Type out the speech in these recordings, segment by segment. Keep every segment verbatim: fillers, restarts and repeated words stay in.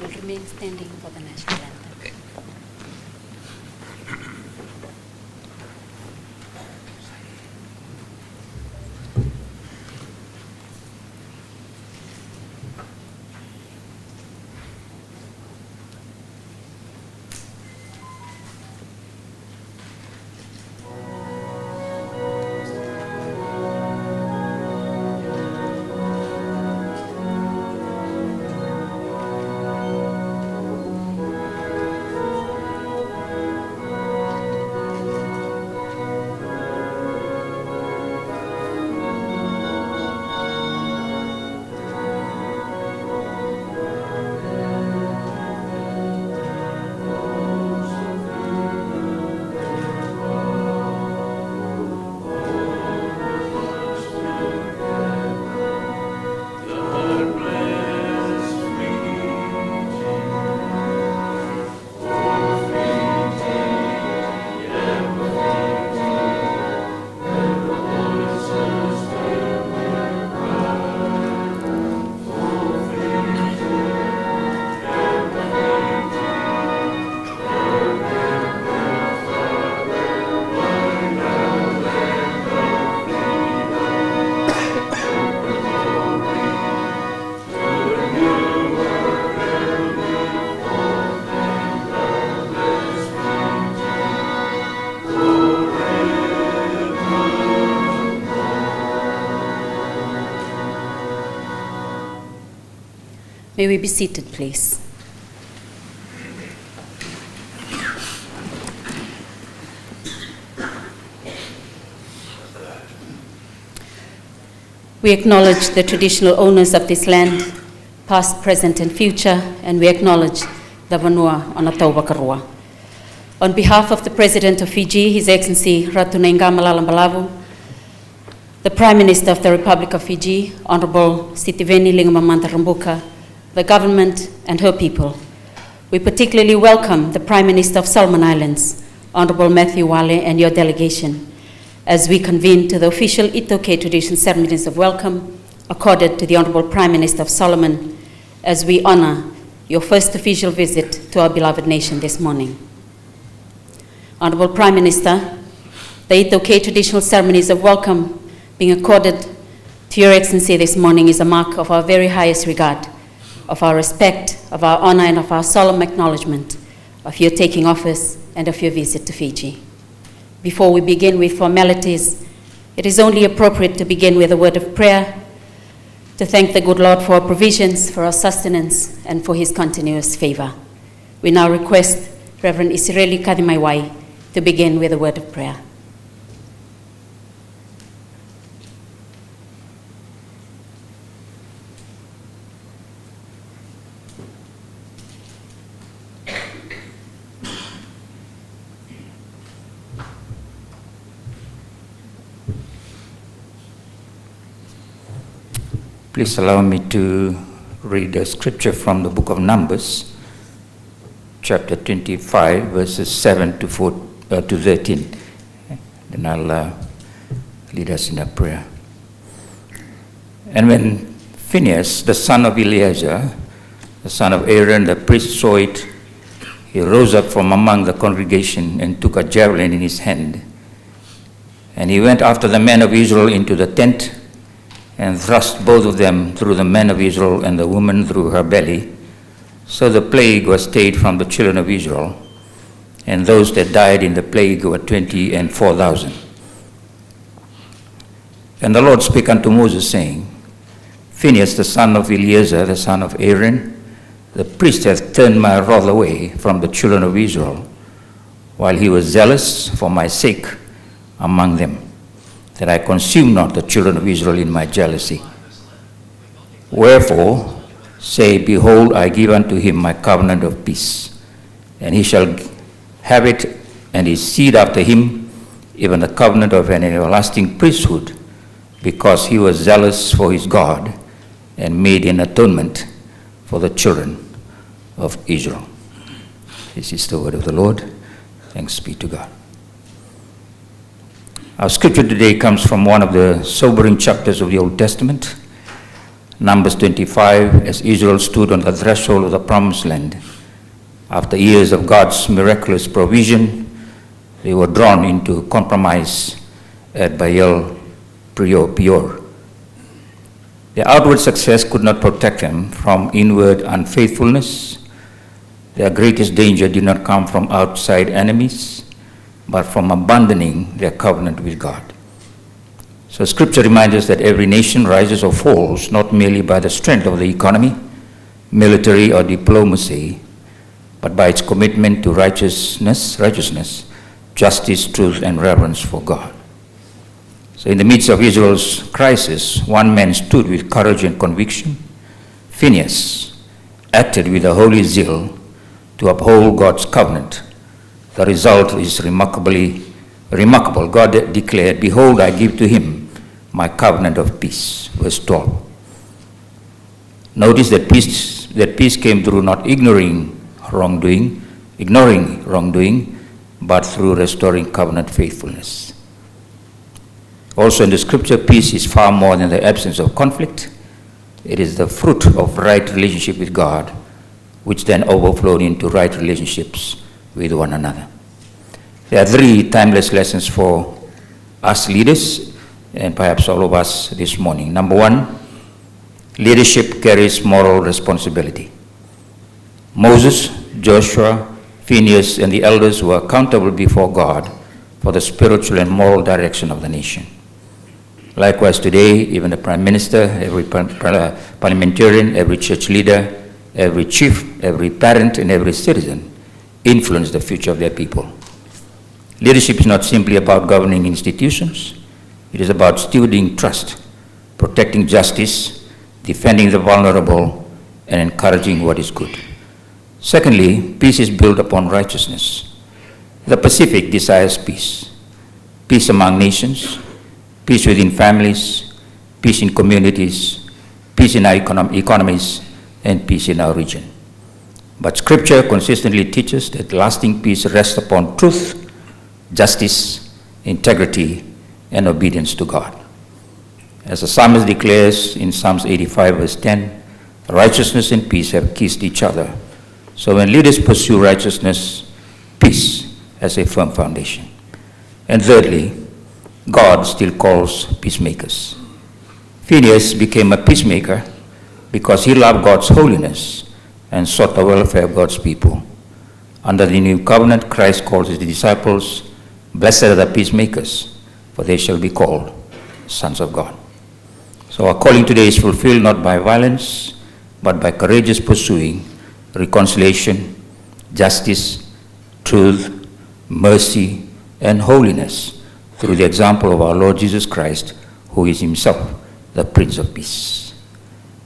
Remain standing for the national anthem. May we be seated, please. We acknowledge the traditional owners of this land, past, present and future, and we acknowledge the vanua o Natauvakarua. On behalf of the President of Fiji, His Excellency Ratu Naiqama Lalabalavu, the Prime Minister of the Republic of Fiji, Honorable Sitiveni Ligamamada Rabuka, the government and her people, we particularly welcome the Prime Minister of Solomon Islands, Honorable Matthew Wale, and your delegation as we convene to the official Itāukei traditional ceremonies of welcome accorded to the Honorable Prime Minister of Solomon, as we honor your first official visit to our beloved nation this morning. Honorable Prime Minister, the Itāukei traditional ceremonies of welcome being accorded to Your Excellency this morning is a mark of our very highest regard, of our respect, of our honor, and of our solemn acknowledgement of your taking office and of your visit to Fiji. Before we begin with formalities, it is only appropriate to begin with a word of prayer to thank the good Lord for our provisions, for our sustenance, and for His continuous favor. We now request Reverend Isireli Kacimaiwai to begin with a word of prayer. Please allow me to read a scripture from the book of Numbers, chapter twenty-five, verses seven to four, uh, to thirteen. Then I'll, uh, lead us in a prayer. And when Phinehas, the son of Eleazar, the son of Aaron, the priest, saw it, he rose up from among the congregation and took a javelin in his hand. And he went after the men of Israel into the tent, and thrust both of them through the men of Israel, and the woman through her belly. So the plague was stayed from the children of Israel, and those that died in the plague were twenty and four thousand. And the Lord spake unto Moses, saying, Phinehas, the son of Eleazar, the son of Aaron, the priest, hath turned my wrath away from the children of Israel, while he was zealous for my sake among them, that I consume not the children of Israel in my jealousy. Wherefore, say, Behold, I give unto him my covenant of peace, and he shall have it, and his seed after him, even the covenant of an everlasting priesthood, because he was zealous for his God, and made an atonement for the children of Israel. This is the word of the Lord. Thanks be to God. Our scripture today comes from one of the sobering chapters of the Old Testament, Numbers twenty-five, as Israel stood on the threshold of the promised land, after years of God's miraculous provision, they were drawn into compromise at Baal Peor. Their outward success could not protect them from inward unfaithfulness. Their greatest danger did not come from outside enemies, but from abandoning their covenant with God. So scripture reminds us that every nation rises or falls not merely by the strength of the economy, military, or diplomacy, but by its commitment to righteousness, righteousness, justice, truth, and reverence for God. So in the midst of Israel's crisis, one man stood with courage and conviction. Phinehas acted with a holy zeal to uphold God's covenant. The result is remarkably remarkable. God de-, declared, "Behold, I give to him my covenant of peace." Verse twelve. Notice that peace, that peace came through not ignoring wrongdoing, ignoring wrongdoing, but through restoring covenant faithfulness. Also in the scripture, peace is far more than the absence of conflict. It is the fruit of right relationship with God, which then overflowed into right relationships with one another. There are three timeless lessons for us leaders and perhaps all of us this morning. Number one, leadership carries moral responsibility. Moses, Joshua, Phinehas, and the elders were accountable before God for the spiritual and moral direction of the nation. Likewise, today, even the prime minister, every par-, par-, parliamentarian, every church leader, every chief, every parent, and every citizen influence the future of their people. Leadership is not simply about governing institutions, it is about stewarding trust, protecting justice, defending the vulnerable, and encouraging what is good. Secondly, peace is built upon righteousness. The Pacific desires peace. Peace among nations, peace within families, peace in communities, peace in our econom-, economies, and peace in our region. But scripture consistently teaches that lasting peace rests upon truth, justice, integrity, and obedience to God. As the psalmist declares in Psalms eighty-five, verse ten, "Righteousness and peace have kissed each other." So when leaders pursue righteousness, peace has a firm foundation. And thirdly, God still calls peacemakers. Phinehas became a peacemaker because he loved God's holiness and sought the welfare of God's people. Under the new covenant, Christ calls his disciples, "Blessed are the peacemakers, for they shall be called sons of God." So our calling today is fulfilled not by violence, but by courageous pursuing reconciliation, justice, truth, mercy, and holiness through the example of our Lord Jesus Christ, who is himself the Prince of Peace.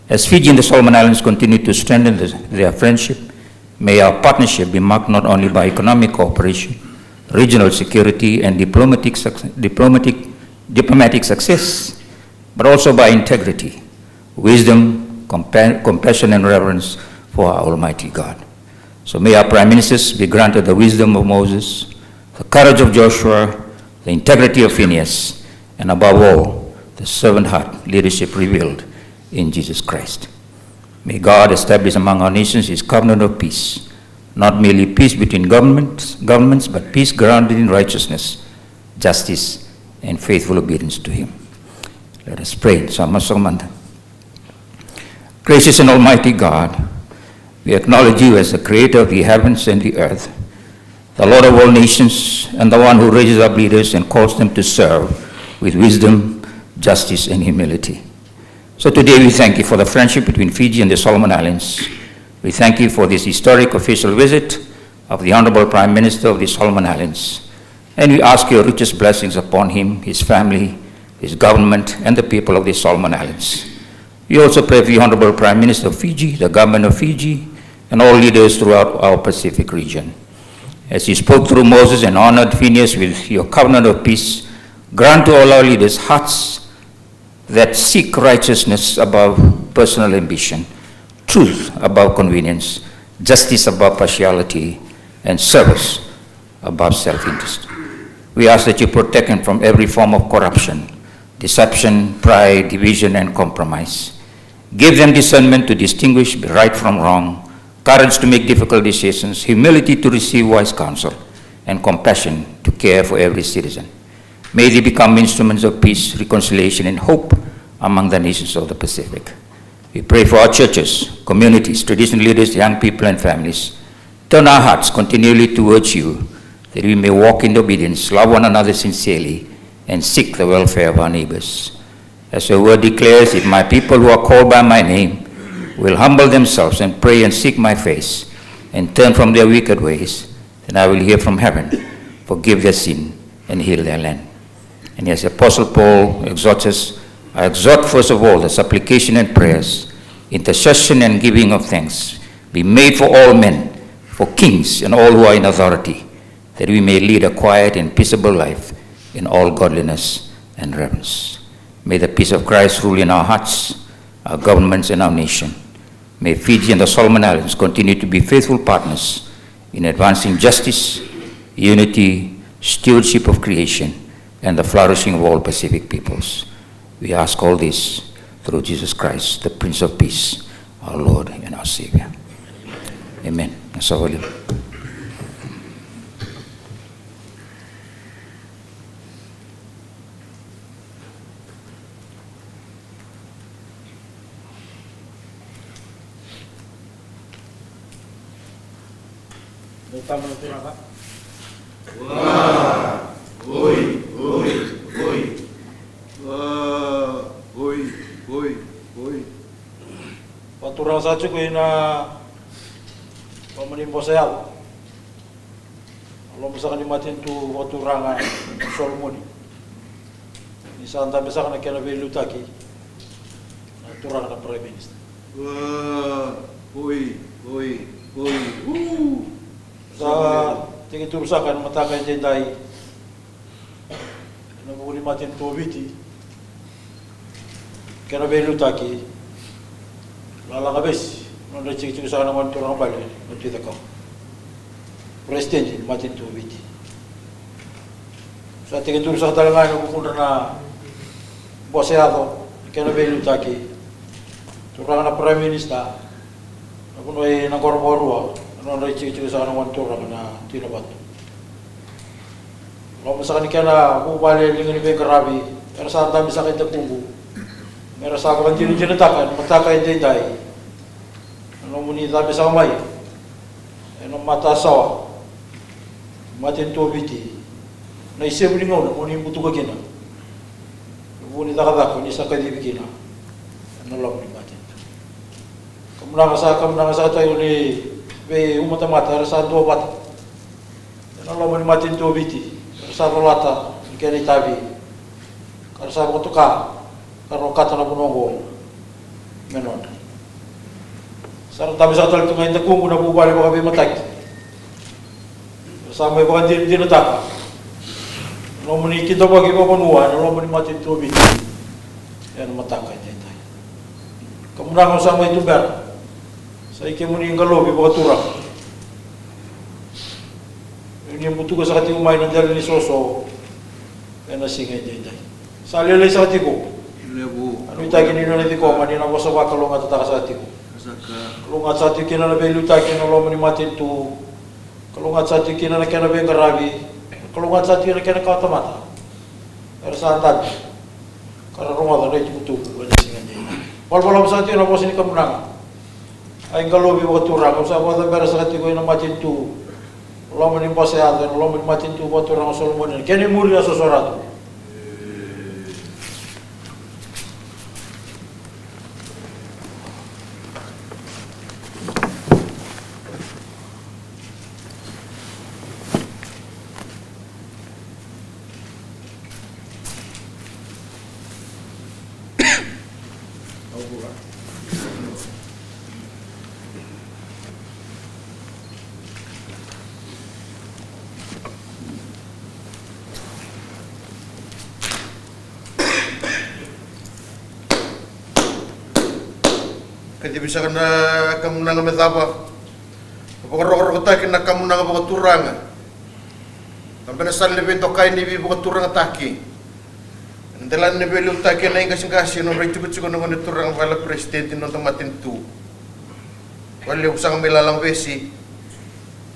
As Fiji and the Solomon Islands continue to strengthen the, their friendship, may our partnership be marked not only by economic cooperation, regional security, and diplomatic suc-, diplomatic, diplomatic success, but also by integrity, wisdom, compa-, compassion, and reverence for our Almighty God. So may our prime ministers be granted the wisdom of Moses, the courage of Joshua, the integrity of Phinehas, and above all, the servant heart leadership revealed in Jesus Christ. May God establish among our nations his covenant of peace, not merely peace between governments, governments, but peace grounded in righteousness, justice, and faithful obedience to him. Let us pray. Sa masu mada. Gracious and almighty God, we acknowledge you as the creator of the heavens and the earth, the Lord of all nations, and the one who raises up leaders and calls them to serve with wisdom, justice, and humility. So today we thank you for the friendship between Fiji and the Solomon Islands. We thank you for this historic official visit of the Honorable Prime Minister of the Solomon Islands. And we ask your richest blessings upon him, his family, his government, and the people of the Solomon Islands. We also pray for the Honorable Prime Minister of Fiji, the government of Fiji, and all leaders throughout our Pacific region. As you spoke through Moses and honored Phinehas with your covenant of peace, grant to all our leaders hearts that seek righteousness above personal ambition, truth above convenience, justice above partiality, and service above self-interest. We ask that you protect them from every form of corruption, deception, pride, division, and compromise. Give them discernment to distinguish right from wrong, courage to make difficult decisions, humility to receive wise counsel, and compassion to care for every citizen. May they become instruments of peace, reconciliation, and hope among the nations of the Pacific. We pray for our churches, communities, traditional leaders, young people, and families. Turn our hearts continually towards you, that we may walk in obedience, love one another sincerely, and seek the welfare of our neighbors. As your word declares, "If my people who are called by my name will humble themselves and pray and seek my face and turn from their wicked ways, then I will hear from heaven, forgive their sin, and heal their land." And as Apostle Paul exhorts us, I exhort first of all the supplication and prayers, intercession and giving of thanks be made for all men, for kings and all who are in authority, that we may lead a quiet and peaceable life in all godliness and reverence. May the peace of Christ rule in our hearts, our governments, and our nation. May Fiji and the Solomon Islands continue to be faithful partners in advancing justice, unity, stewardship of creation, and the flourishing of all Pacific peoples. We ask all this through Jesus Christ, the Prince of Peace, our Lord and our Savior. Amen. Na sa vali. Dou tama na Turaga. Wa, oi, oi, oi. Wa, oi, oi, oi. Vakaturaga sa tiko ina loma ni bose yaco. Loma saka ni matanitu vakaturaga Solomoni. Ni sa dabe saka na kena veiliutaki na turaga na Prime Minister. Wa, oi, oi, oi, u. Sa tekiduru saka ena mataka edaidai ena vuku ni matanitu o Viti. Kena veiliutaki, Lala Kavesi, nodra itikotiko saka na gone turaga bale na Tui Cakau. President ni matanitu o Viti. Sa tekiduru saka tale ga ena vukudra na bose yaco, kena veiliutaki, turaga na Prime Minister, na vanua i Naqora Vakarua, nodra itikotiko saka na gone turaga na Tui Navatu. Loma saka ni kena vuvale liga ni veiqaravi, era sa dabe saka i dakuqu. Mera sa vakadinadinataka ena mataka edaidai. Na nomuni cabe saka mai ena matasawa, matanitu o Viti. Na isevu ni gauna mo ni butuka kina. Na vu ni cakacaka ni sa kacivi kina ena loma ni matanitu. Kamunaga sa, kamunaga saka tiko ni veiumatamata era sa duavata ena loma ni matanitu o Viti, era sa colata na kena itavi, ka ra sa vakatoka, ka ra okata na vanua oqo me nodra. Sa ra dabe saka tale tu ga i dakuqu na vuvale vakaveimataki. Era sa mai vakadinadinataka na nomuni kidavaki vakavanua ena loma ni matanitu o Viti ena mataka edaidai. Kamunaga au sa mai tubera, sa i kemuni qalovi vakaturaga. Ni butuka saka tiko mai na dela ni soso ena siga edaidai. Sa lailai saka tiko. Levu. A nuitaki ni nona cikoma ni na vosa vakalougatataka saka tiko. Saka. Kalougata saka tiko kina na veiliutaki ena loma ni matanitu. Kalougata saka tiko kina na kena veiqaravi. Kalougata saka tiko na kena kawatamata. Era sa dabe ka ra rogoca na itukutuku ena siga edaidai. Valavala saka tiko na vosa ni kamunaga. Ai qalovi vakaturaga, au sa vakacabera saka tiko ena matanitu, loma ni bose yaco, ena loma ni matanitu vakaturaga o Solomoni, na kena imuri a soso ratu. Kacivi saka na kamunaga me cava? Vakarokorokotaki na kamunaga vakaturaga. Ka bena sala ni veidokai ni veivakaturagataki. Delana ni veiliutaki ena iqasiqasi ena nodra itikotiko na gone turaga vale peresitedi ni noda matanitu. Vakalevu saka mai Lalagavesi,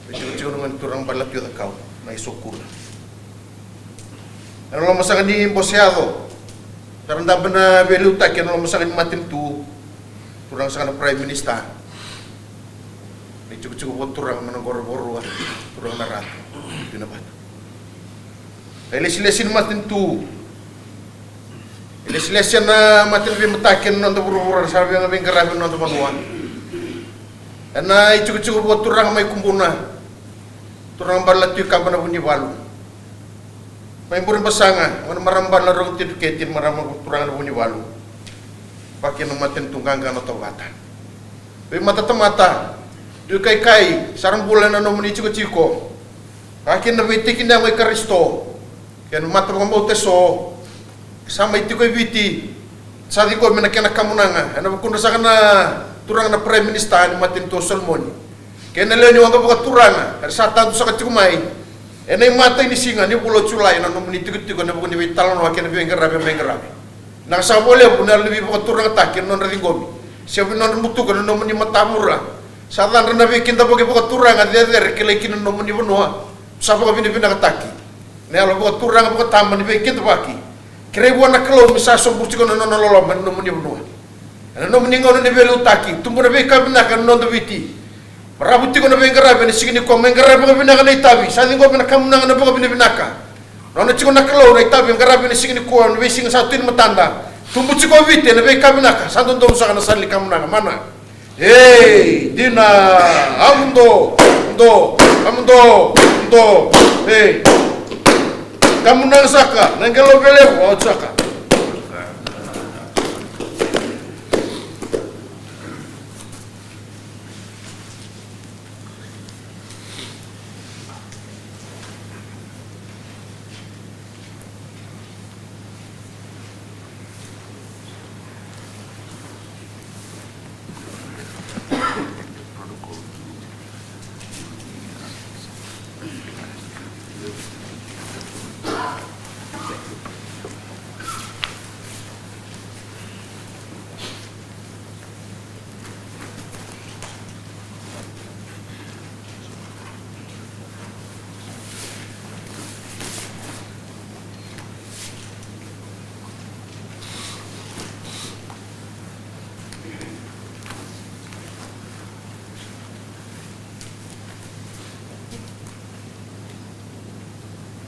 itikotiko na gone turaga vale Tui Cakau, na isokura. Ena loma saka ni bose yaco, sa ra dabe na veiliutaki ena loma saka ni matanitu, turaga saka na Prime Minister. Na itikotiko vakaturaga mai na qoro vakarua, turaga na Ratu, Tui Navatu. Na ilesilesi ni matanitu. Ilesilesi ena mata ni veimataki ena noda vuravura, sa veiga veiqaravi ena noda vanua. Ena itikotiko vakaturaga mai Kubuna, turaga bale Tui Kaba na Vunivalu. Mai Burebasaga, gone marama bale na Roko Teduketi, marama turaga na Vunivalu. Vaka kina na matanitu qaqa na Tovata. Veimatatamata, Tui Kaikai, sa ra bula ena nomuni itikotiko. Vaka kina na veitiki ni yago i Karisito kei na mata vakabauta eso. Sa mai tiko e Viti, sa ciqomi na kena kamunaga ena vukudra saka na turaga na Prime Minister ni matanitu o Solomoni kei na lewe ni waqa vakaturaga era sa tadu saka tiko mai ena imatai ni siga ni vula o Julai ena nomuni itikotiko ena vuku ni veitalanoa kei na veiqaravi, veiqaravi. Vinaka saka vakalevu na yalo ni veivakaturagataki ena nodra ciqomi, se vei nodra butuka na nomuni matavura. Sa cadra na veikidavaki vakaturaga cecere kilai kina na nomuni vanua. Sa vakavinavinakataki na yalo vakaturaga vakatama ni veikidavaki. Kerei vua na Kalou me sa sobu tiko na nona loloma ena nomuni vanua. Ena nomuni gauna ni veiliutaki, tubu na veika vinaka ena noda Viti. Ravu tiko na veiqaravi ena siga nikua, mai qaravi vakavinaka na itavi, sa ciqomi na kamunaga na vakavinavinaka. Nona tiko na Kalou na itavi e qaravi ena siga nikua, na veisiga sa tu ni matada. Tubu tiko o Viti ena veika vinaka, sa dodonu saka na sala ni kamunaga, mana. Ei, dina, a muduo, muduo, a muduo, muduo. Ei. Kamunaga saka, na qelo velevu, oti saka.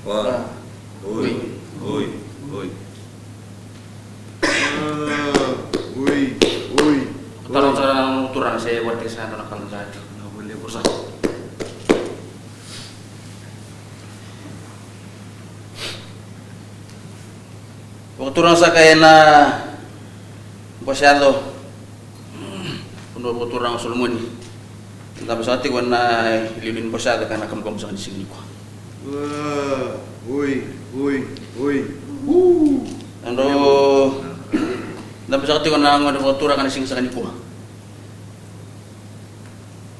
Wa. Oi, oi, oi. Oi, oi. Taro sara na turaga se vakatekivu sara na kalendar. Na vale ko sa. Vakaturaga saka ena bose yaco. Vanua vakaturaga o Solomoni. Dabe saka tiko na iliuliu ni bose yaco ka na kamukamu saka ni siga nikua. Oi, oi, oi. Ando dabe saka tiko na gone vakaturaga na siga saka nikua.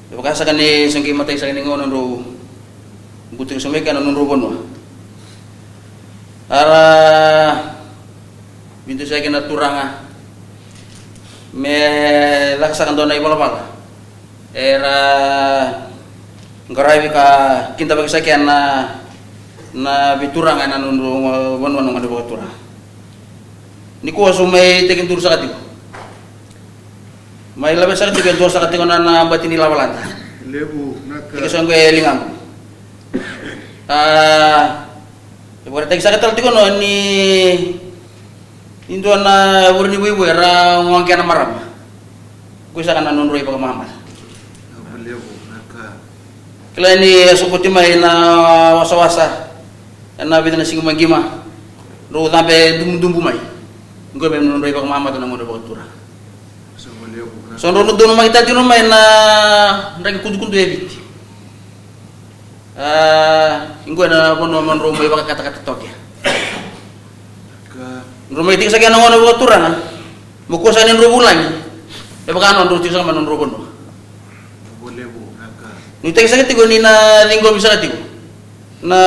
E vaka saka ni sa qai matai saka ni gauna nodrau butu saka mai kina nodrau vanua. Era vitu saka na turaga me caka saka dua na ivalavala era qaravi ka kidavaki saka na, na veituraga ena nodrau vanua na gone vakaturaga. Nikua sa mai tekiduru saka tiko. Mai laveta saka tiko e dua saka tiko na, na bati ni lavalada. Levu, na ka. Tiko saka qo e ligamu. A, e vakaraitaki saka tale tiko no ni, ni dua na vure ni vuivui era goqe na marama. Qo saka na nodrau ivakamamada. Levu, na ka. Kila ni e sokoti mai na wasawasa ena vica na siga mai qima. Drau cabe dubudubu mai. Qo me nodrau ivakamamada na gone vakaturaga. So drau na donu mai tati no mai na draki kudukudu e Viti. A, qo na vanua mo drau mai vakakatakata toka. Drau mai tiko saka na gone vakaturaga. Mo kua saka ni drau vulagi. E vaka no drau tiko saka mai nodrau vanua. Ni teki saka tiko ni na ciqomi saka tiko na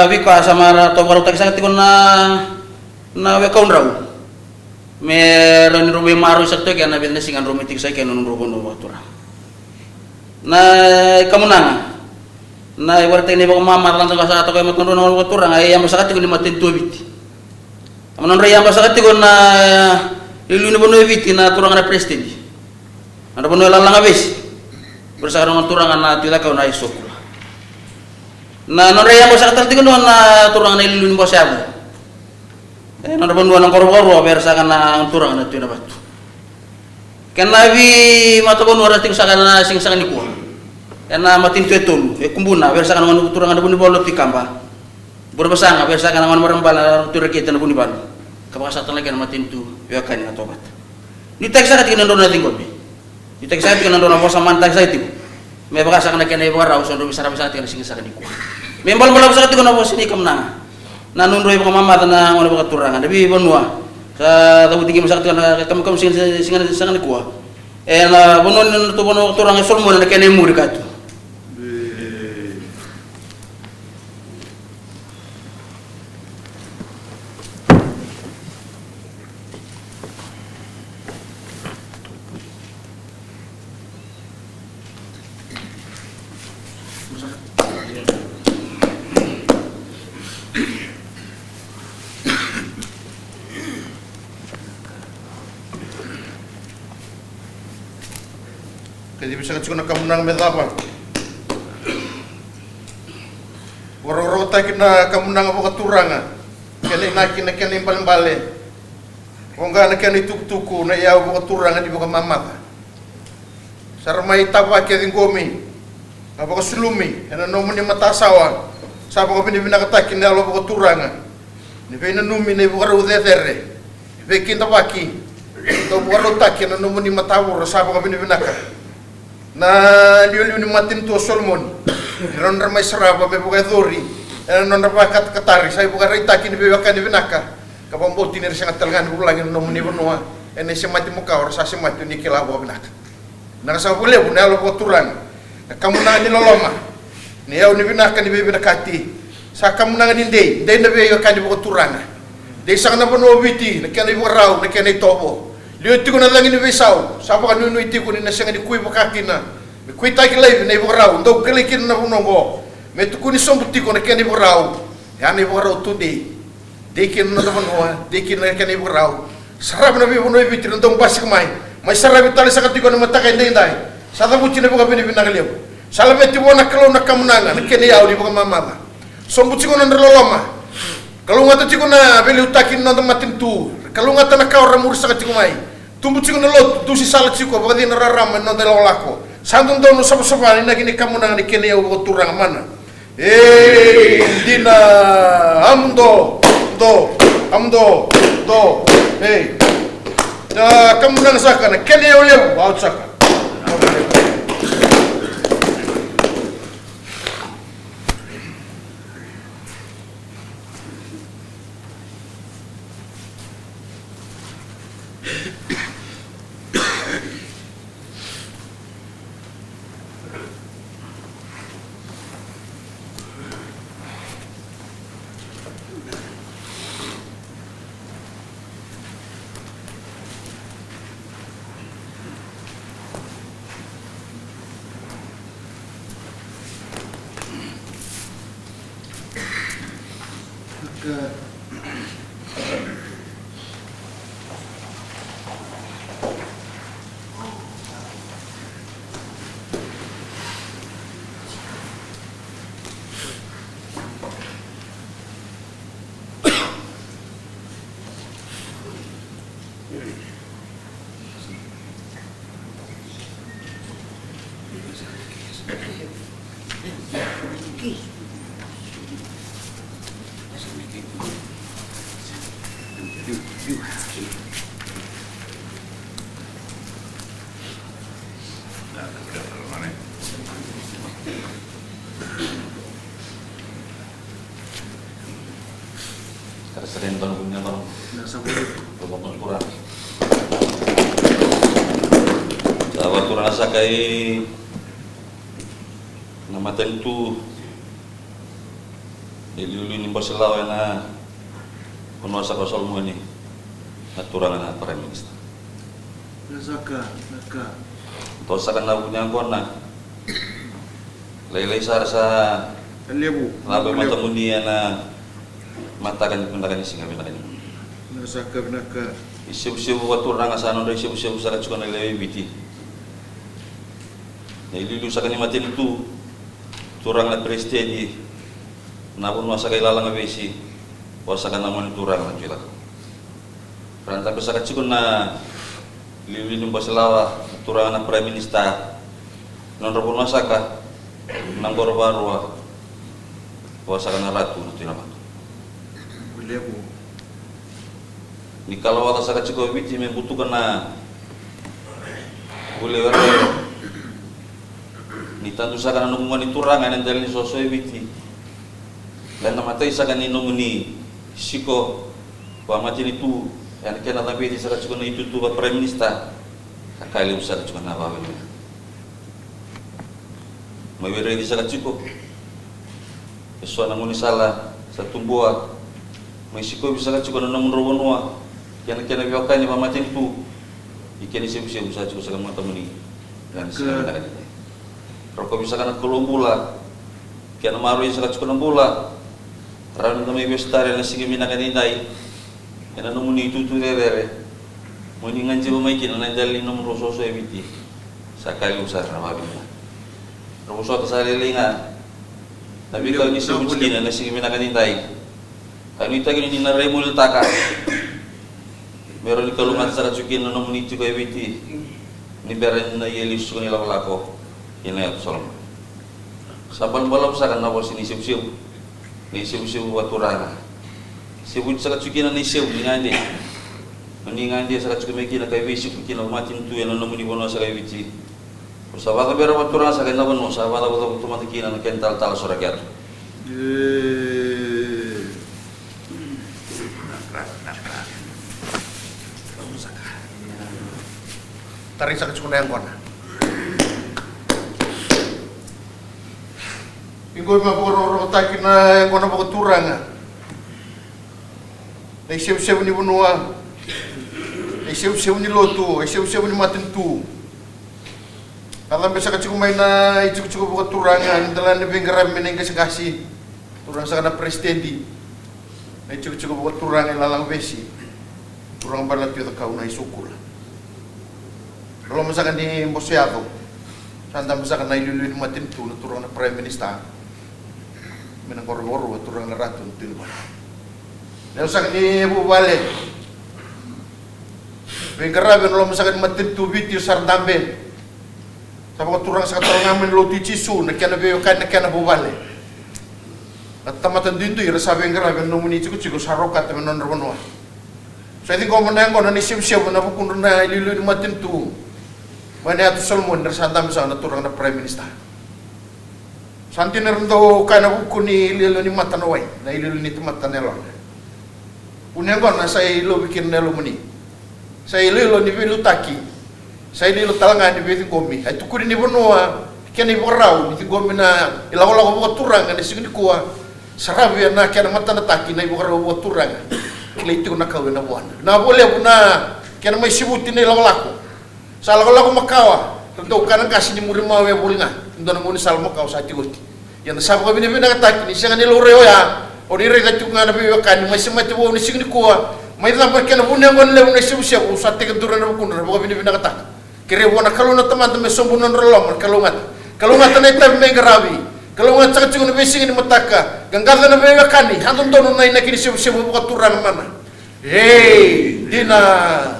veika sa marautaki saka tiko na, na wekaudrau me rawa ni drau veimaroroi saka toka ena vica na siga drau mai tiko saka ena nodrau vanua vakaturaga. Na ikamunaga, na ivakaraitaki ni vakamamaca lada ga saka toka e matadrau na gone vakaturaga, e yaba saka tiko ni matanitu o Viti. A nodra yaba saka tiko na iliuliu ni vanua e Viti na turaga na peresitedi. Nodra vanua e Lalagavesi, vei ira saka na gone turaga na Tui Cakauna Aisokula. Na nodra yaba saka tale tiko na turaga na iliuliu ni Bose Yavu. E nodra vanua na Qorovakarua, vei ira saka na gone turaga na Tui Navatu. Kena veimatavanua era tiko saka ena siga saka nikua ena matanitu e tolu e Kubuna, vei ira saka na gone turaga na Vunivalu na Tui Kaba. Burevasaga, vei ira saka na gone marama bale na Tui Rakete na Vunivalu. Ka vaka saka tale na kena matanitu veiwekani na Tovata. Nuitaki saka tiko na nodrau na ciqomi. Nuitaki saka tiko na nodrau na vosa manataki saka tiko. Me vaka saka na kena ivakarau sa drau veisaravi saka tiko ena siga saka nikua. Me balabalavu saka tiko na vosa ni kamunaga. Na nodrau ivakamamaca na gone vakaturaga na veivanua. Sa cavuti keimami saka tiko na kamikami siga, siga, siga nikua. Ena vanua ni nodratou vanua vakaturaga e Solomoni na kena imuri ka tu. Kacivi saka tiko na kamunaga me cava? Vakarokorokotaki na kamunaga vakaturaga, kena inaki na kena ibalebale. Oqa na kena itukutuku na iyau vakaturaga ni vakamamaca. Sa ra mai tavaki a ciqomi, a vakasulumi ena nomuni matasawa. Sa vakavinavinakataki na yalo vakaturaga ni veinanumi na ivakarau cecere, ni veikidavaki dau vakarautaki ena nomuni matavura. Sa vakavinavinaka na liuliu ni matanitu o Solomoni, ni ra nodra mai sarava me vakayacori ena nodra vakakatakatari. Sa ivakaraitaki ni veiwekani vinaka ka vakabauti ni ra sega tale ga ni vulagi na nomuni vanua ena isemati makawa ra sa semati, o ni kila vakavinaka. Vinaka saka vakalevu na yalo vakaturaga, na kamunaga ni loloma, na iyau ni vinaka ni veivinakati. Sa kamunaga ni dei, dei na veiwekani vakaturaga. Dei saka na vanua o Viti, na kena ivakarau, na kena itovo. Liu tiko na cagi ni veisau, sa vakanuinui tiko ni na sega ni kui vaka kina. Me kuitaki laivi na ivakarau, dau kilai kina na vanua oqo. Me tukuni sobu tiko na kena ivakarau. Ya na ivakarau tudei. Dei kina na noda vanua, dei kina na kena ivakarau. Sarava na veivanua e Viti na dau basika mai. Mai saravi tale saka tiko ena mataka edaidai. Sa cavuti na vakavinavinaka levu. Sa laveti vua na Kalou na kamunaga, na kena iyau ni vakamamaca. Sobu tiko na nodra loloma. Kalougata tiko na veiliutaki ni noda matanitu. Kalougata na ka o ra muri saka tiko mai. Tubu tiko na lotu, dusi sala tiko, vakacina rarama ena noda ilakolako. Sa dodonu savasava na inaki ni kamunaga ni kena iyau vakaturaga mana. Ei, dina, a muduo, muduo, a muduo, muduo, ei. Na kamunaga saka na kena iyau levu, au saka. Sa vakaturaga saka i na matanitu e liuliu ni Boselawa ena Vanua saka o Solomoni na turaga na Prime Minister. Vinaka saka, vinaka. Dua saka na vuni yaqona. Lailai sara sa levu. Lako e matamuni ena mataka ni vinaka ni siga vinaka ni. Vinaka saka, vinaka. Isevusevu vakaturaga sa nodra isevusevu saka tiko na lewe i Viti. Na iliuliu saka ni matanitu, turaga na peresitedi, na vanua saka i Lalagavesi, o saka na gone turaga na Tui Cakau. Ra dabe saka tiko na iliuliu ni Bosilawa, turaga na Prime Minister, nodra vanua saka na qoro varua, o saka na Ratu na Tui Namatu. Levu. Ni kalawaca saka tiko o Viti me butuka na vuli werewere. Ni tadu saka na nomu gone turaga ena dela ni soso e Viti. Ena matai saka ni nomuni siko vakamatanitu ena kena cabeti saka tiko na itutu va Prime Minister. Ka ka levu saka tiko na vakavinaka. Mai wereci saka tiko e so na gaunisala sa tubua. Mai sikovi saka tiko na nomudrau vanua kei na kena veiwekani vakamatanitu. I kena isevusevu saka tiko saka matamuni. Ena siga vinaka ni dai, rokovi saka na Kalou bula. Kena maroroi saka tiko na bula. Rawa ni da mai vesu tale ena siga vinaka ni dai. Ena nomuni itutu cecere mo ni gajiva mai kina na dela ni nomudrau soso e Viti. Sa ka levu sara na vakavinaka. Ra vosota sa lailai ga na veika ni sevuti kina ena siga vinaka ni dai. Ka nuitaki ni na rai molitaka me rawa ni kalougata saka tiko kina na nomuni tiko e Viti. Ni bera ni na ia lesu tiko ni lakolako kina na Yatu Solomoni. Sa balabalavu saka na vosa ni sevusevu. Na isevusevu vakaturaga. Sevuti saka tiko kina na isevu ni gade. Mo ni gade saka tiko mai kina ka veisiko kina vakamatanitu ena nomuni vanua saka e Viti. Ko sa vakacabera vakaturaga saka ena vanua sa vakacavacava tu mada kina na kena talatala sora keta. Tarai saka tiko na yaqona. Iqo me vakarokorokotaki na yaqona vakaturaga. Na isevusevu ni vanua, na isevusevu ni lotu, na isevusevu ni matanitu. Ka cabe saka tiko mai na itikotiko vakaturaga ni dela ni veiqaravi mai na iqasiqasi. Turaga saka na peresitedi. Na itikotiko vakaturaga i Lalagavesi, turaga bale na Tui Cakau na isukura. Loma saka ni Bose Yaco sa dabe saka na iliuliu ni matanitu na turaga na Prime Minister. Mai na qoro vakarua turaga na Ratu na Tui Namatu. Lewe saka ni vuvale. Veiqaravi ena loma saka ni matanitu Viti sa ra dabe. Sa vakaturaga saka tale ga mai na lotu i Jisu na kena veiwekani na kena vuvale. Na tamata duidui era sa veiqaravi ena nomuni itikotiko sa rokata mai na nodra vanua. Sa ciqoma na yaqona na isevusevu ena vukudra na iliuliu ni matanitu mai na Yatu Solomoni era sa dabe saka na turaga na Prime Minister. Sa dina era dau kaya na vuku ni iliuliu ni mata na wai, na iliuliu ni tamata na yalona. Vu ni yaqona sa ilovi kina na yalomuni. Sa iloilo ni veiliutaki. Sa iloilo tale ga ni veiciqomi. A tukuni ni vanua kena ivakarau ni ciqomi na ilakolako vakaturaga ena siga nikua. Sa ravi ena kena matanataki na ivakarau vakaturaga. Kilai tiko na kau ena vuana. Na vo levu na kena mai sivuti na ilakolako. Sa lakolako makawa, ra dau kana qase ni muri mawe voli ga, e dua na gaunisala makawa sa tiko oti. Ia na sa vakavinavinakataki ni sega ni laurai oya, o ni raica tiko ga na veiwekani mai semati vou ni siga nikua, mai caba kena vu ni yaqona levu na isevusevu, sa tekiduru ena vukudra na vakavinavinakataki. Kerei vua na Kalou na Tamada me sobu na nodra loloma, na kalougata. Kalougata na itavi mai qaravi, kalougata saka tiko na veisiga ni mataka, qaqaca na veiwekani, a dodonu na inaki ni sevusevu vakaturaga mana. Ei, dina,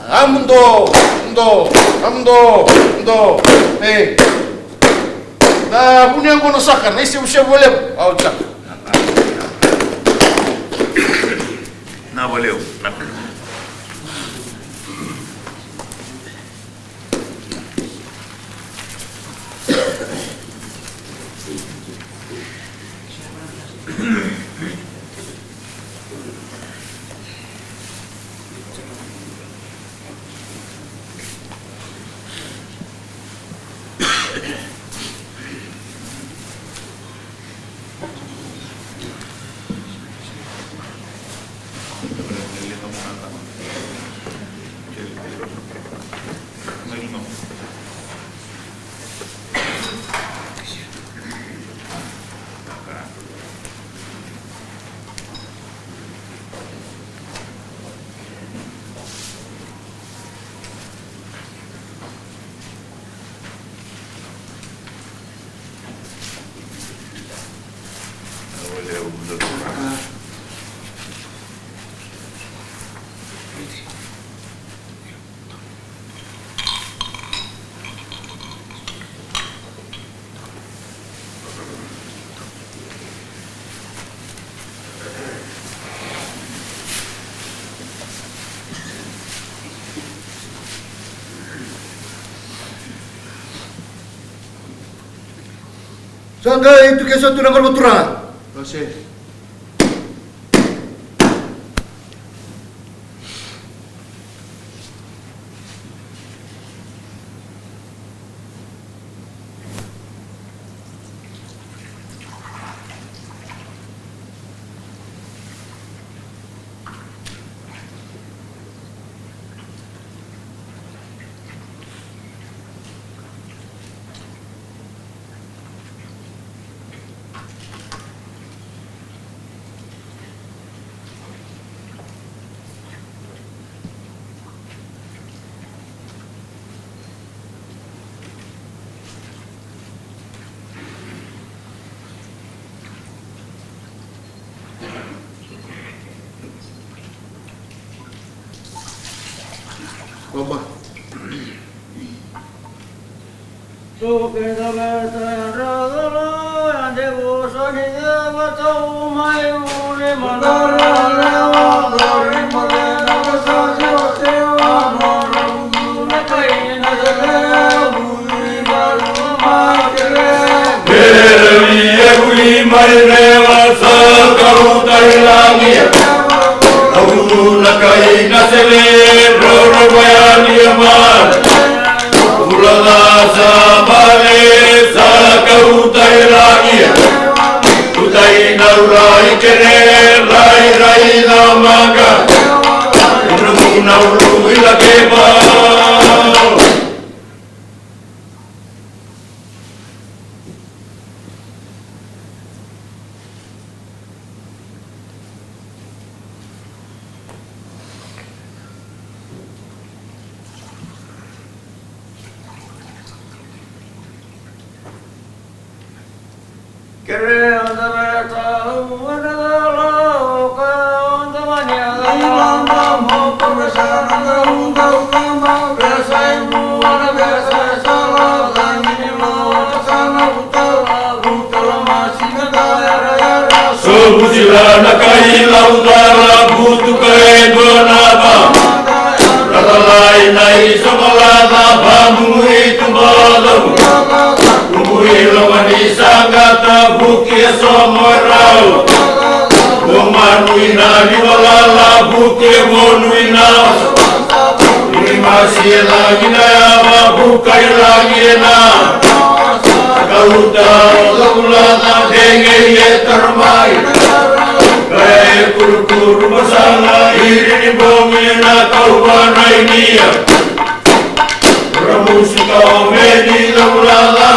a muduo, muduo, a muduo, muduo, ei. Na vu ni yaqona saka, na isevusevu levu, au saka. Na valeu, na. Sa qai tu ke sa tu na valu turaga. Era via vuli mai Rewa sa kauta i lagi. Au na kai na sele rorova yani e mata. Vula ca sa bale sa kauta i lagi. Utai na ura i kere rai rai na maka. Ura muna ulu i la keva. Sobu sila na kai laucara butuka e dua na va. Raralai na i somalata vamumu i tubalau. Kubu i loma ni sagata vuki e somo e rau. Vomanu i na ni valala vuki e vonu i na. Uri masi e lagi na yava vuka i lagi e na. Kauta o Cavulata degei e tara mai. Ka e kurukuru masala iri ni bogi e na kauva na inia. Ramusu ka o meni Cavulata.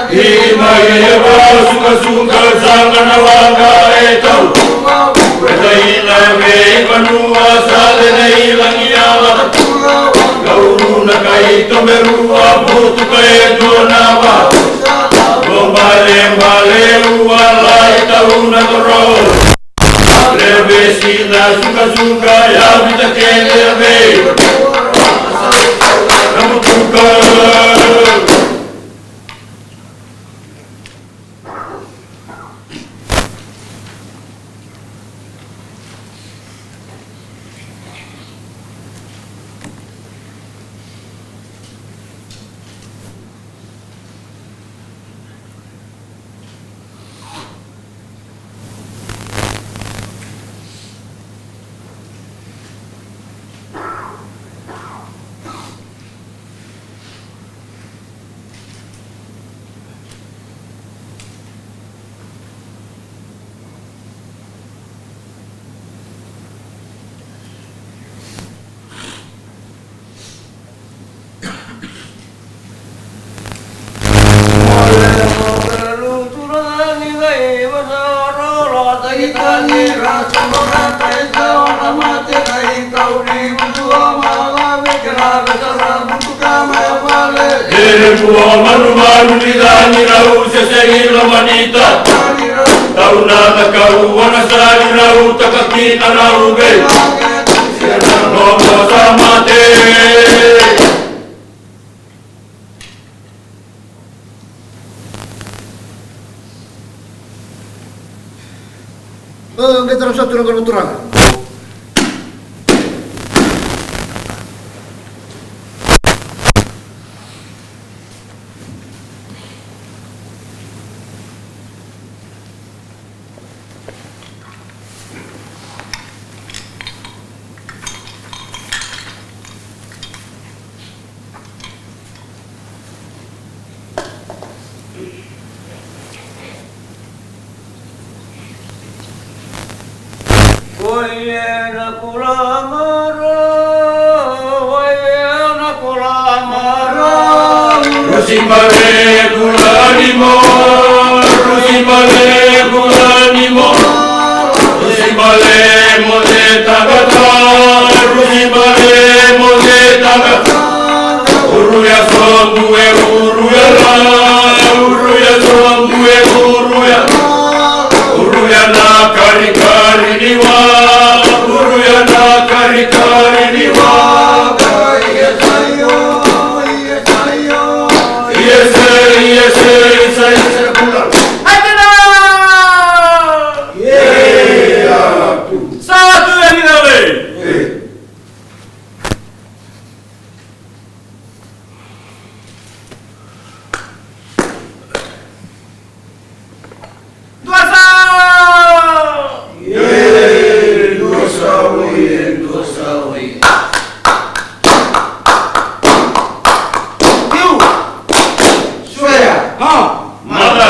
Ni mai e va sukasuka saka na waqa e tau. E taina vei vanua sa lenei lagi ala. Kauru na kai tomerua butuka e dua na va. Ko bale bale ua lai tau na koro. Levesi na sukasuka ya vita kele vei. Na butuka. Manumanu ni cagi rau se segi lomanita. Tau na cakau ana sari rau taka kina rau vei. Sena nomo sa mate. Qai tara sa tu na qara turaga. Oye na kulamara, oye na kulamara. Rusi bale kulani mo, rusi bale kulani mo. Rusi bale mo de tagata, rusi bale mo de tagata. Uruya sobu e uruya la, uruya sobu e uruya la. Uruya na karikari ni wa, uruya na karikari ni wa. Yes, sir, yes, sir, yes, sir, yes, sir. Sa tu e ni na we. Dua sa! Ye, dua sa, oye, dua sa, oye. Tiu. Swea. Ha. Mata.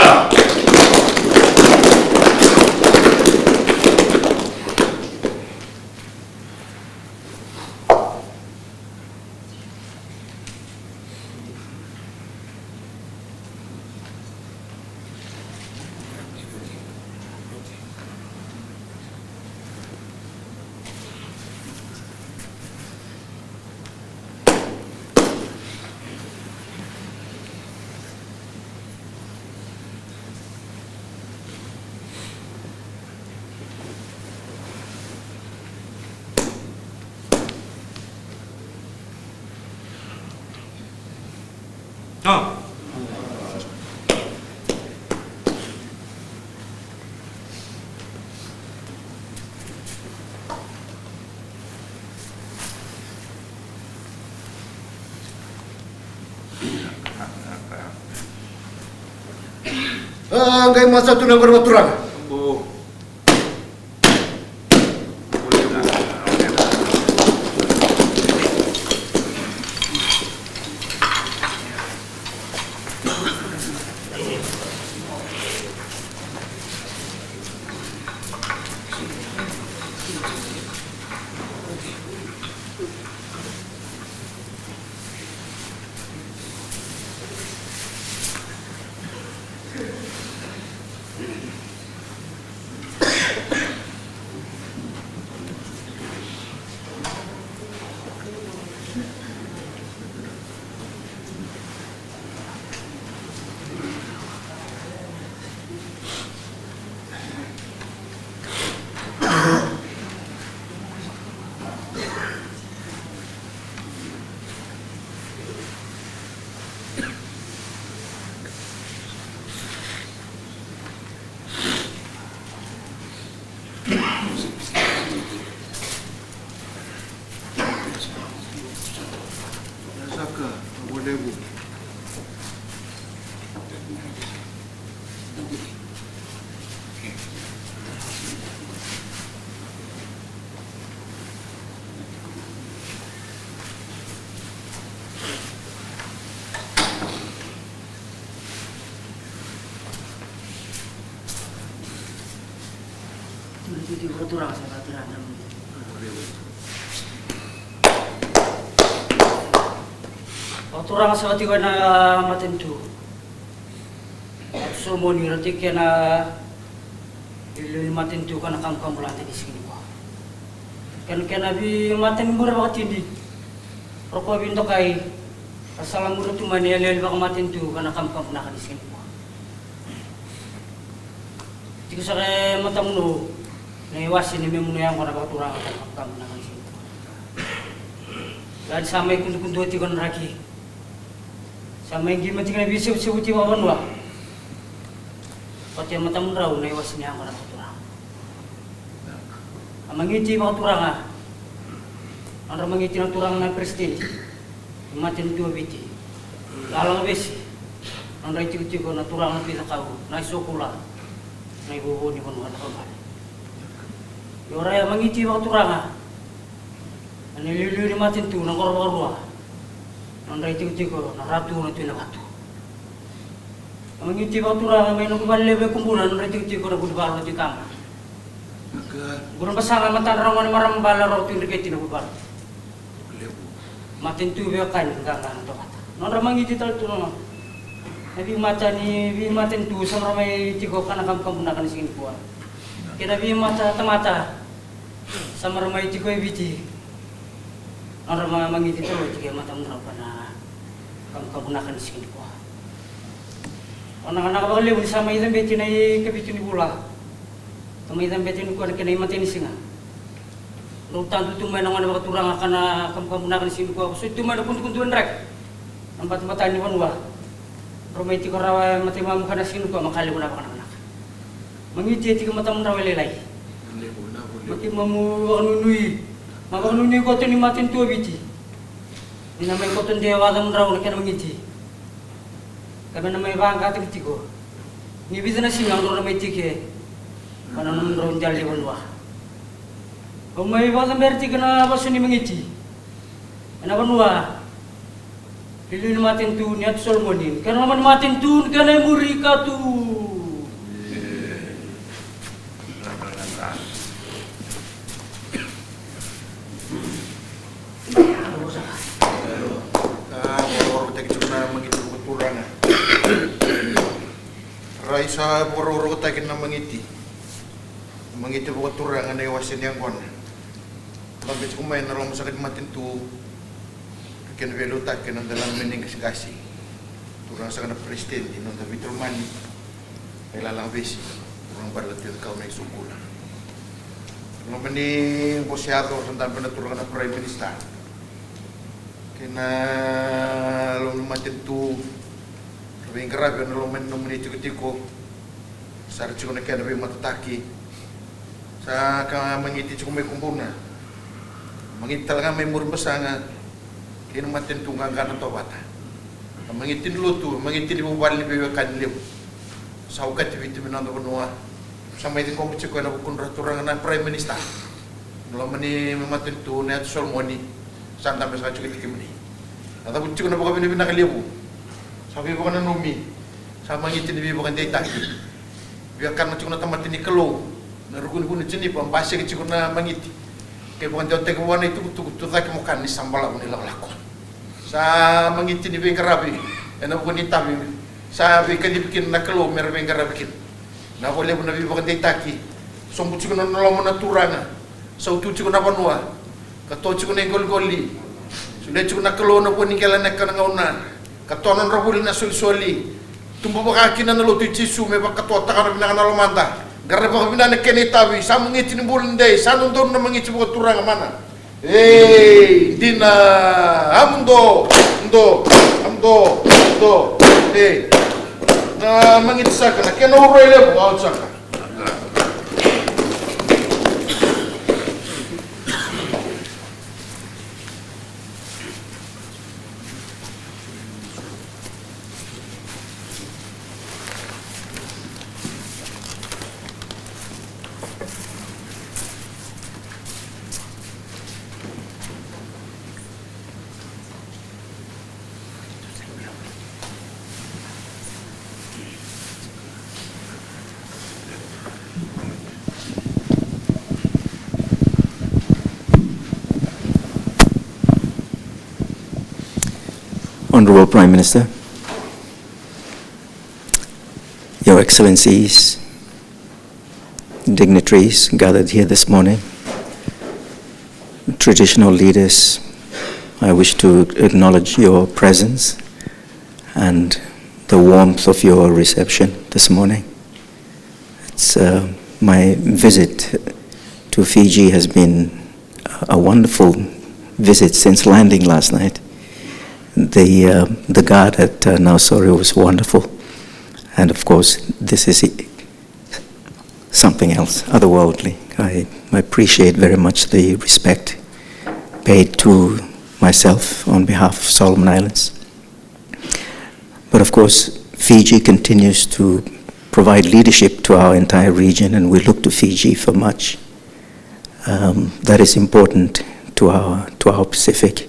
A, qai masa tu na qori vaturaga. Vakaturaga sa vati koya na matanitu. Solomoni, ira tiko kei na iliuliu ni matanitu ka na kamukamu lade ni siga nikua. Kena, kena veimatanitu bure vakatini. Rokovi dokai. Sa la muria tu mai na yali vakamatanitu ka na kamukamu vinaka ni siga nikua. Tiko saka e matamudrau na iwase ni memu na yaqona vakaturaga ka na kamukamu vinaka ni siga nikua. Ia ni sa mai kudukudua tiko na draki. Sa mai qima tiko na veisevusevuti vakavanua. Oti e matamudrau na iwase ni yaqona vakaturaga. A magiti vakaturaga. Nodra magiti na turaga na peresitedi ni matanitu o Viti. Lalaga Vesi. Nodra itikotiko na turaga na Viti Cakau, na isokula, na ivovo ni vanua na kabale. Io, rai a magiti vakaturaga. Na iliuliu ni matanitu na qoro vakarua. Nodra itikotiko na Ratu na Tui Navatu. A magiti vakaturaga mai na noqu vale levu e Kubuna, nodra itikotiko na Vunivalu na Tui Kama. Qura basaga matadra gone marama bale rau tu dreketi na Vunivalu. Matanitu veiwekani qaqa na tovata. Nodra magiti tale tu na veimata ni veimatanitu sa mara mai tiko ka na kamukamu vinaka ni siga nikua. Kei na veimata tamata. Sa mara mai tiko e Viti. Nodra ma- magiti tale tiko e matamudrau ka na kamukamu vinaka ni siga nikua. O na ka na ka vakalevu ni sa mai cabeti na ikavitu ni vula. Sa mai cabeti nikua na kena imatai ni siga. Drau tadu tu mai na gone vakaturaga ka na kamukamu vinaka ni siga nikua. Vosoti tu mai na kudukudu e draki. Na batabata ni vanua. Drau mai tiko rawa e matai mamu ka na siga nikua ma ka levu na vakanakanaka. Magiti e tiko matamudrau e lailai. Ma keimamu vakanuinui. Ma vakanuinui koto ni matanitu o Viti. Ni na mai koto de vacamudrau na kena magiti. Ka me na mai vaqataki tiko. Ni vica na siga drau na mai tike. Ka na nomudrau dela ni vanua. Au mai vakacabera tiko na vasu ni magiti. Ena vanua. Iliuliu ni matanitu ni Atu Solomoni. Kena loma ni matanitu, kena imuri ka tu. Ka vakarokorokotaki tiko na magiti vakaturaga. Rai sa vakarokorokotaki na magiti. Magiti vakaturaga na iwase ni yaqona. Babe tiko mai na loma saka ni matanitu. Kena veiliutaki na noda lagumeni qasigasi. Turaga saka na peresitedi, noda veitalomani. E Lalaga Vesi. Turaga Baleta Tui Cakau na isukula. Loma ni bose yaco sa dabe na turaga na Prime Minister. Kei na loma ni matanitu. Veiqaravi ena loma ni nomuni tikotiko. Sa ra tiko na kena veimatataki. Sa ka magiti tiko mai Kubuna. Magiti tale ga mai muri basaga. Kei na matanitu qaqa na tovata. A magiti ni lotu, a magiti ni vuvale ni veiwekani levu. Sa okati Viti me noda vanua. Sa mai ciqoma tiko ena vukudra turaga na Prime Minister. Na loma ni matanitu na Atu Solomoni. Sa dabe saka tiko vei kemuni. A cavuti tiko na vakavinavinaka levu. Sa veivakananumi. Sa magiti ni veivakadeitaki. Via kana tiko na tamata ni Kalou. Na ruku ni vu ni Jinipa, basika tiko na magiti. Kei vakadewataki vua na itukutuku, tucake mo kana ni sa balavu na ilakolako. Sa magiti ni veiqaravi, ena vuku ni itavi. Sa veikacivi kina na Kalou, mera veiqaravi kina. Na vakalevu na veivakadeitaki. Sobu tiko na loma na turaga. Sautu tiko na vanua. Ka to tiko na iqoliqoli. Solia tiko na Kalou na vua ni qele ena kena gauna. Ka to na nodra vuli na solisoli. Tubu vaka kina na lotu i Jisu me vakatotaka na vinaka na lomada. Qaravi vakavinaka na kena itavi. Sa magiti ni bula ni dei. Sa dodonu na magiti vakaturaga mana. Ei, dina, a muduo, muduo, a muduo, muduo. Ei, na magiti saka, na kena uro e levu, au saka. Honourable Prime Minister, Your Excellencies, dignitaries gathered here this morning, traditional leaders, I wish to acknowledge your presence and the warmth of your reception this morning. It's, uh, my visit to Fiji has been a wonderful visit since landing last night. The, uh, the guard at, uh, Nausori was wonderful. And of course, this is something else, otherworldly. I appreciate very much the respect paid to myself on behalf of Solomon Islands. But of course, Fiji continues to provide leadership to our entire region, and we look to Fiji for much, um, that is important to our, to our Pacific.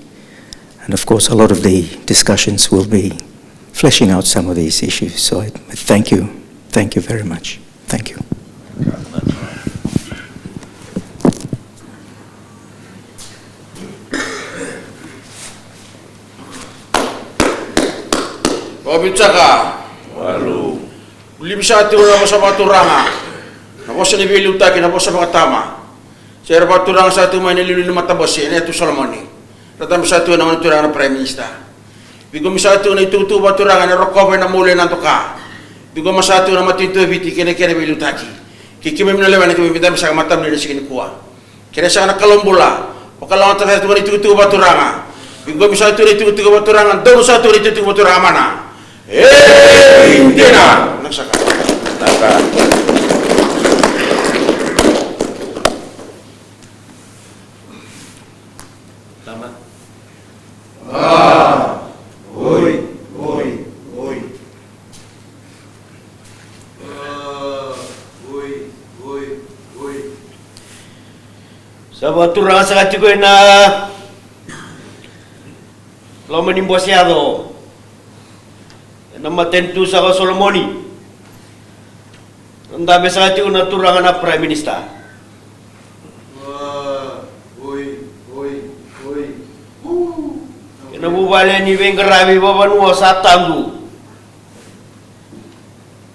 And of course, a lot of the discussions will be fleshing out some of these issues. So I, I thank you. Thank you very much. Thank you. Vakavitucaka. Walu. Livi saka tiko na vosa vakaturaga, na vosa ni veiliutaki, na vosa vakatama. Se ra vakaturaga saka tiko mai na iliuliu ni matabose ena yatu Solomoni. Ra dabe saka tiko na gone turaga na Prime Minister. Ciqomi saka tiko na itukutuku vakaturaga ena rokova, ena moli, ena doka. Ciqoma saka tiko na matanitu o Viti kei na kena veiliutaki. Kei keimami na lewena, keimami dabe saka matamuni ena siga nikua. Kerea saka na Kalou bula, vakalougatataka saka tiko na itukutuku vakaturaga. Ciqomi saka tiko na itukutuku vakaturaga, donu saka tiko na itukutuku vakaturaga mana. E dina. Vinaka saka. Tama. A, oi, oi, oi. A, oi, oi, oi. Sa vakaturaga saka tiko ena loma ni bose yaco ena matanitu saka o Solomoni. Dabe saka tiko na turaga na Prime Minister. Oi, oi, oi. Kei na vuvale ni veiqaravi vakavanua sa tadu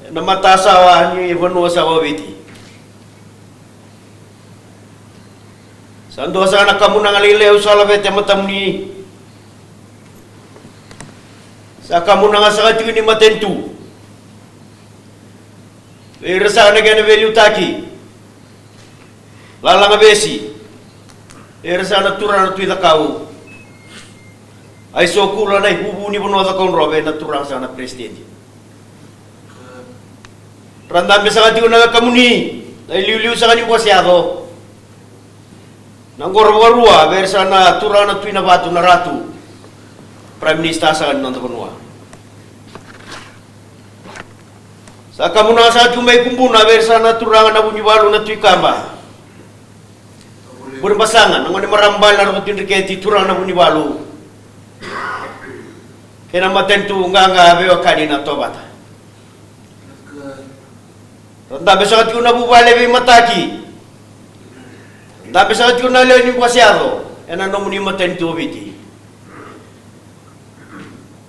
ena matasawa ni vanua saka o Viti. Sa dua saka na kamunaga lailai au sa laveta e matamuni. Sa kamunaga saka tiko ni matanitu vei ira saka na kena veiliutaki, lalaga vesi, vei ira saka na turaga na Tui Cakau, Aisokula, na ivuvu ni vanua o Cakaudrove, na turaga saka na Peresitedi. Ra dabe saka tiko na wekamuni na iliuliu saka ni bose yaco. Na qoro vakarua vei ira saka na turaga na Tui Navatu, na Ratu, Prime Minister saka ni noda vanua. Sa kamunaga saka tiko mai Kubuna vei ira saka na turaga na Vunivalu, na Tui Kaba, Burebasaga, na gone marama bale na Roko Tui Dreketi, turaga na Vunivalu, kei na matanitu qaqa veiwekani na Tovata. Ra dabe saka tiko na vuvale veimataki. Dabe saka tiko na lewe ni bose yaco ena nomuni matanitu o Viti.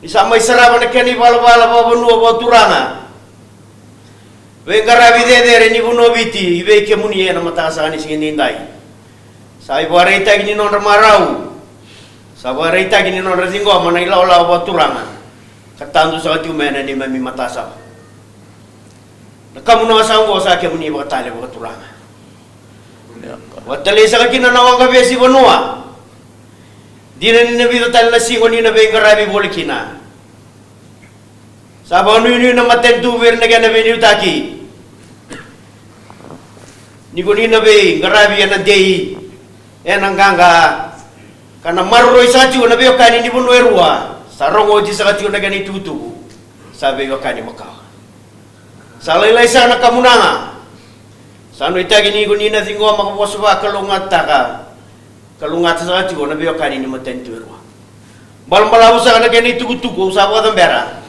Ni sa mai sarava na kena ivalavala vakavanua vakaturaga, veiqaravi cecere ni vanua o Viti vei kemuni ena mataka saka ni siga nidai. Sa ivakaraitaki ni nodra marau, sa vakaraitaki ni nodra ciqoma na ilawalawa vakaturaga ka tadu saka tiko mai na neimami matasawa. Na kamunaga saka oqo sa kemuni vakatale vakaturaga. Vakatalai saka kina na waqa vesi vanua. Dina ni na vica tale na siga o ni na veiqaravi voli kina. Sa vakanuinui na matanitu vei ira na kena veiliutaki ni ko ni na veiqaravi ena dei, ena qaqa, ka na maroroi saka tiko na veiwekani ni vanua e rua. Sa rogo oti saka tiko na kena itukutuku. Sa veiwekani makawa. Sa lailai saka na kamunaga. Sa nuitaki ni ko ni na ciqoma ka vosa vakalougatataka, kalougata saka tiko na veiwekani ni matanitu e rua. Balabalavu saka na kena itukutuku au sa vakacabera.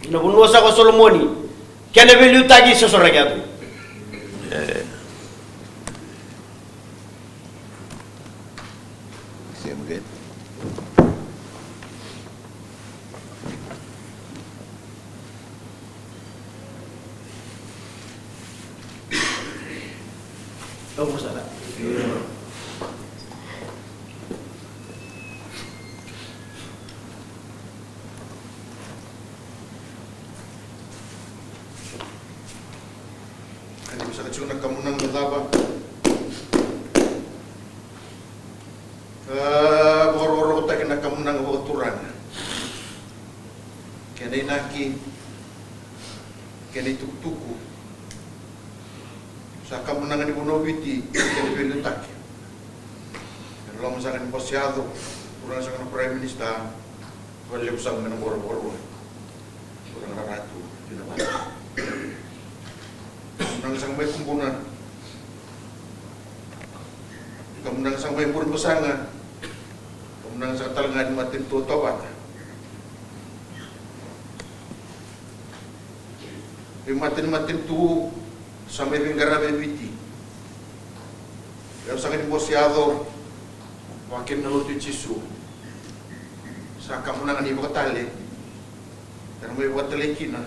Ina vanua saka o Solomoni, kena veiliutaki sosoraki yatu. Na kamunaga me cava? Ka vakarokorokotaki na kamunaga vakaturaga. Kena inaki, kena itukutuku. Sa kamunaga ni vanua o Viti, kena veiliutaki. Ena loma saka ni bose yaco, turaga saka na Prime Minister, vakalevu saka mai na qoro vakarua. Turaga na Ratu, Vinavata. Kamunaga saka mai Kubuna. Kamunaga saka mai Burebasaga. Kamunaga saka tale ga ni matanitu o Tovata. Veimatanitu, matanitu sa mai veiqaravi e Viti. Levu saka ni bose yaco, vakakina na lotu i Jisu. Sa kamunaga ni vakatale. Era mai vakatalai kina.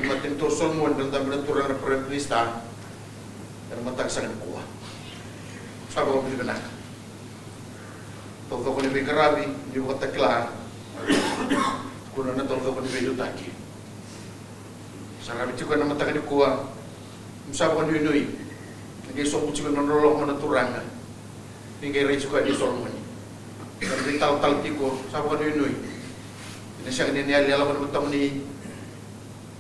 Matanitu o Solomoni, na dabe na turaga na Prime Minister. Ena mataka saka nikua. Sa vakavinavinaka. Taucoko ni veiqaravi ni vakatakila. Kuna na taucoko ni veiliutaki. Sa ravi tiko ena mataka nikua. Sa vakanuinui. Ni qai sobu tiko na loloma na turaga. Ni qai rai tiko yani o Solomoni. Sa veitalatala tiko, sa vakanuinui. Ni sega ni na yali lako ni matamuni.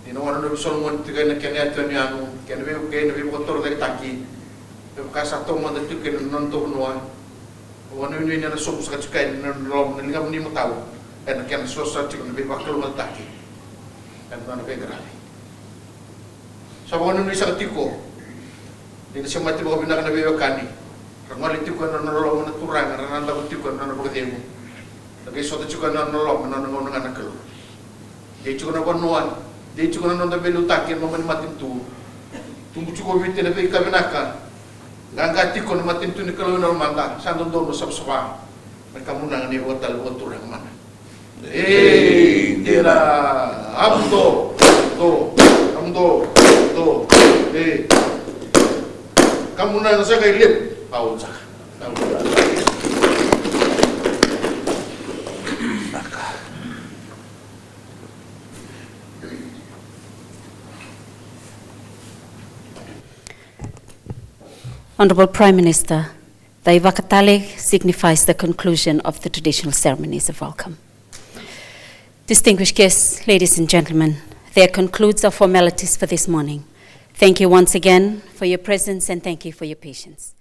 Ni na wanonovi Solomoni tiko ena kena yatuyanuyanu, kena veivuke, na veivakatorocaketaki. Me vaka sa taumada tiko ena nona dau vanua. Vakanuinui ni na sobu saka tiko yani na loloma na ligamuni matau. Ena kena so saka tiko na veivakalougatataki. Ena nona veiqaravi. Sa vakanuinui saka tiko ni na semati vakavinaka na veiwekani. Ra gole tiko ena nona loloma na turaga, ra nadava tiko ena nona vakacegu. Ra qai sota tiko ena nona loloma na nona gauna ga na Kalou. Dei tiko na vanua, dei tiko na noda veiliutaki ena loma ni matanitu. Tubu tiko o Viti ena veika vinaka. Qaqa tiko na matanitu ni Kalou ena lomada, sa dodonu savasava. Na kamunaga ni vakatale vakaturaga mana. Ei, dina. Amudo, do, amudo, do. Ei. Kamunaga saka i levu. Au saka. Honourable Prime Minister, the ivakatale signifies the conclusion of the traditional ceremonies of welcome. Distinguished guests, ladies and gentlemen, there concludes our formalities for this morning. Thank you once again for your presence and thank you for your patience.